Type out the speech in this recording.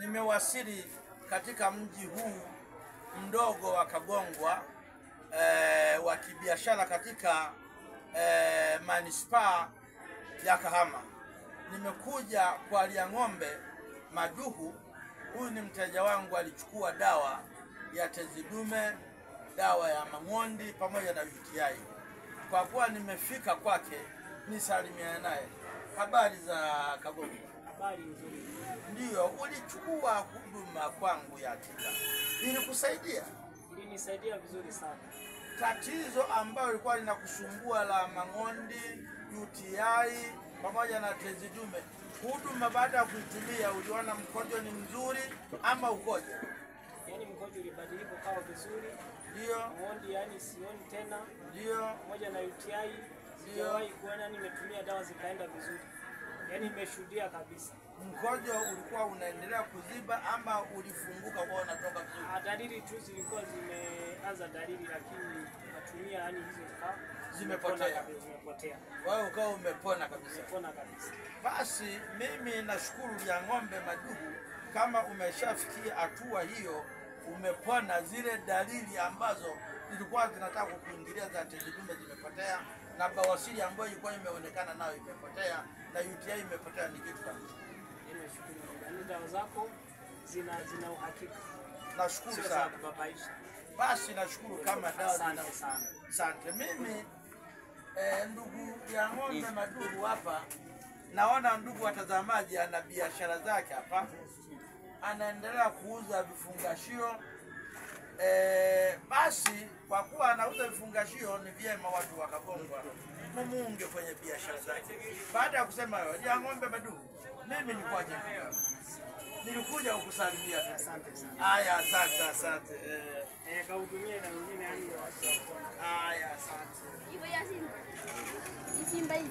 Nimewasili katika mji huu mdogo wa Kagongwa wa kibiashara katika manispaa ya Kahama. Nimekuja kwa Liang'ombe Maduhu. Huyu ni mteja wangu, alichukua dawa ya tezi dume, dawa ya mang'ondi pamoja na UTI. Kwa kuwa nimefika kwake nisalimiane naye. Habari za Kagongwa? Habari nzuri. Ndio, ulichukua huduma kwangu ya tiba, ilikusaidia? Ilinisaidia vizuri sana. Tatizo ambayo ilikuwa linakusumbua la mang'ondi, UTI pamoja na tezi dume, huduma baada ya kuitumia uliona mkojo ni mzuri ama ukoje? Yaani mkojo ulibadilika ukawa vizuri. Ndio. Mang'ondi yani sioni tena. Ndio. Pamoja na UTI sijawahi kuona, nimetumia dawa zikaenda vizuri. Yaani nimeshuhudia kabisa. Mkojo ulikuwa unaendelea kuziba ama ulifunguka kwa unatoka vizuri? Dalili tu zilikuwa zimeanza dalili, lakini natumia yani hizo zimepotea. Zimepotea. Wewe ukawa umepona kabisa. Umepona kabisa. Basi mimi nashukuru Liang'ombe Maduhu, kama umeshafikia hatua hiyo, umepona zile dalili ambazo zilikuwa zinataka kukuingilia za tezi dume zimepotea, na bawasiri ambayo ilikuwa imeonekana nayo imepotea, na UTI imepotea. Ni kitu kabisa. Nimeshukuru. Dawa zako zina uhakika. Nashukuru sana. Basi nashukuru kama dawa zina. Asante. Mimi ndugu Liang'ombe Maduhu hapa, naona ndugu watazamaji, ana biashara zake hapa, anaendelea kuuza vifungashio. Basi kwa kuwa anauza vifungashio, ni vyema watu wa Kagongwa mumuunge kwenye biashara zake. Baada ya kusema hayo, Liang'ombe Maduhu, mimi nilikuja kukusalimia. Asante sana. Haya, asante, asante. Kahudumia na wengine yani. Haya, asante. Ipo ya Simba. Simba hii.